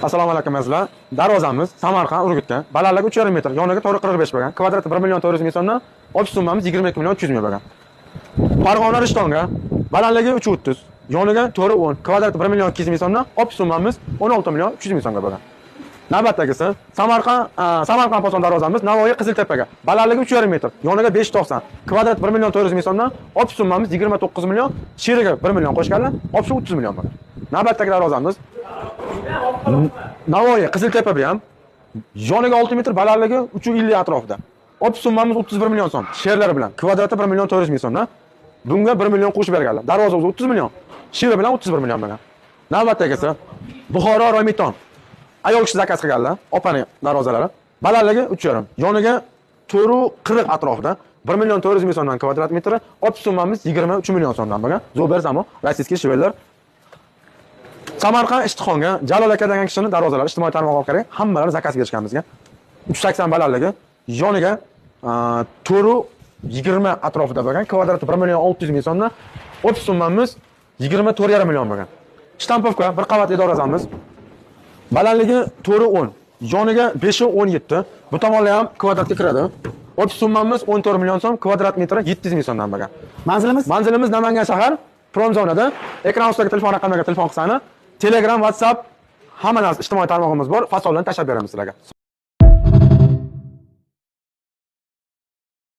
Assalomu alaykum, azizlar. Darvozamiz Samarqand, Urgutga. Balandligi 3,5 metr, yoniga 4,45 bo'lgan. Kvadrati 1 million 400 ming so'mdan, общий summamiz 22 million 300 ming bo'lgan. Farg'ona, Rishtonga, balandligi 3,30, yoniga 4,10, kvadrati 1 million 200 ming so'mdan, общий summamiz 16 million 300 ming so'mga bo'lgan. Navbatdagisi Samarqand Poson darvozamiz Navoiy, Qiziltepaga. Balandligi 3,5 metr, yoniga 5,90. Kvadrat 1 million 400 ming so'mdan, общий summamiz 29 million, sheriga 1 million qo'shganlar, общий 30 million bo'lgan. Navbatdagi darvozamiz Navoiy, Qiziltepa, bu ham yoniga 6 metr, balandligi 3,50 atrofida. Общий summamiz 31 million so'm. Sherlari bilan. Kvadrati 1 million 400 ming so'mdan. Bunga 1 million qo'shib berganlar. Darvoza o'zi 30 million. Sheri bilan 31 million bo'lgan. Navbatdagisi Buxoro, Romitan. Ayol kishi zakaz qilganlar, opani darvozalari. Balandligi 3,5. Yoniga 4,40 atrofida. 1 million 400 ming so'mdan kvadrat metri, общий summamiz 23 million so'mdan bo'lgan. Зубер замок, российский швеллер. Samarqand, Ishtixonga Jalol aka degan kishini darvozalari, ijtimoiy tarmoq orqali hammalari zakaz berishgan bizga. 380 balandligi, yoniga 4,20 atrofida bo'lgan, kvadrati 1 million 600 ming so'mdan, общий summamiz 24,5 million bo'lgan. Штамповка bir qavatli darvozamiz. Balandligi 4,10, yoniga 5,17. Bu tomonlar ham kvadratga kiradi. Общий summamiz 14 million so'm, kvadrat metri 700 ming so'mdan bo'lgan. Manzilimiz? Manzilimiz Namangan shahar, Promzonada. Ekran ustidagi telefon raqamiga telefon qilsani, Telegram, WhatsApp, hamma narsa, ijtimoiy tarmog'imiz bor. Fasonlarni tashlab beramiz sizlarga.